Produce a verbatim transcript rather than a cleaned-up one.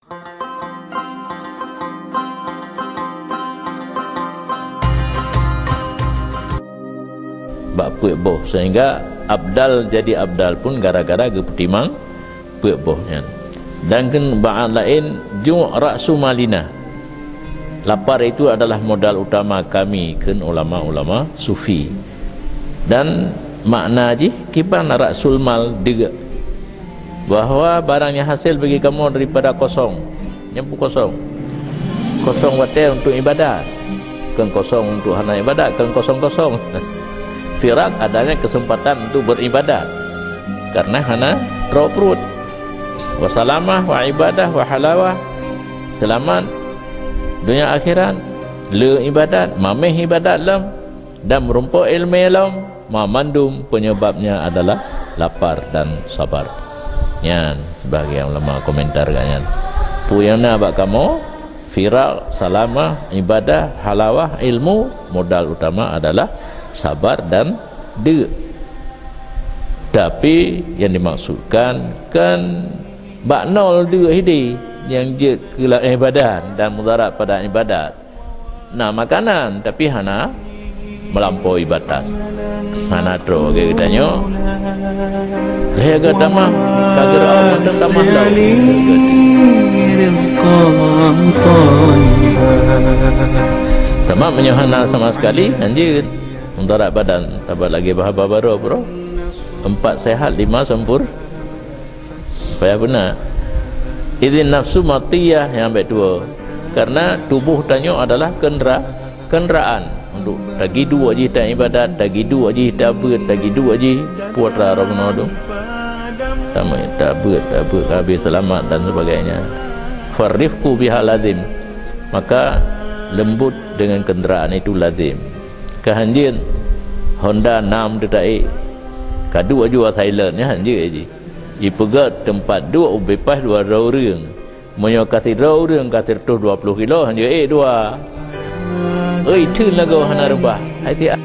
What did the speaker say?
Bak peuet boh, sehingga abdal jadi abdal pun gara-gara geupeutimang peuet boh nyan. Dan keu bak laén, ju' ra'su malina. Lapar itu adalah modal utama kami, kheun ulama-ulama sufi. Dan makna jih kiban ra'sul mal, deuk. Bahwa barang nyang hasé bagi kamoe daripada kosong. Nyan peue kosong? Kosong watée untuk ibadat. Kon kosong untuk hana ibadat, kon kosong-kosong. Firak adanya kesempatan untuk beribadat. Karena hana droe pruet. Wa salamah, wa ibadah, wa halawah. Seulamat donya akhirat, le ibadat, mameh ibadat lom, dan meurumpok iéleumé lom, ma mandum penyebabnya adalah lapar dan sabar. Nyan, sebagian ulama komentar kat nyan. Peue nyang na bak kamoe, firak, salamah, ibadah, halawah, ilmu, modal utama adalah sabar dan deuk. Tapi, yang dimaksudkan kan bak nol deuk hidé nyang jeuet keu lam ibadat dan mudarat pada ibadat. Na makanan, tapi hana melampaui batas. Hana troh, oke, geutanyoe. Lheueh geutamah, ka geureu'oh mantong tamah lom. Sama meunyoe hana sama sekali, hanjeuet. Mudarat badan, tabat lagi bahaba baru, bro. Empat sehat, lima sempur-, Payah beuna. Idhin nafsu matiyah nyang bèk tuwoe. Karena tuboh tanyoe adalah kendera-, kenderaan untuk tagiduek jih ta ibadat, tagiduek jih tabeuet, tagiduek jih putra roh bunoe tu. Sama tabeuet, tabeuet habéh seulamat dan sebagainya. Farifqu biha lazim. Maka lembut dengan kenderaan itu lazim. Ka hanjeuet Honda nam teutaék. Kaduek aju silent nyan hanjeuet jih. Jipeugöt teumpat duek ubé paih dua droe ureueng. Meunyoe ka sidroe ureueng ka sireutoh dua ploh kilo, hanjeuet ék dua. Oi, theun lagoe hana reubah. Hai si a-,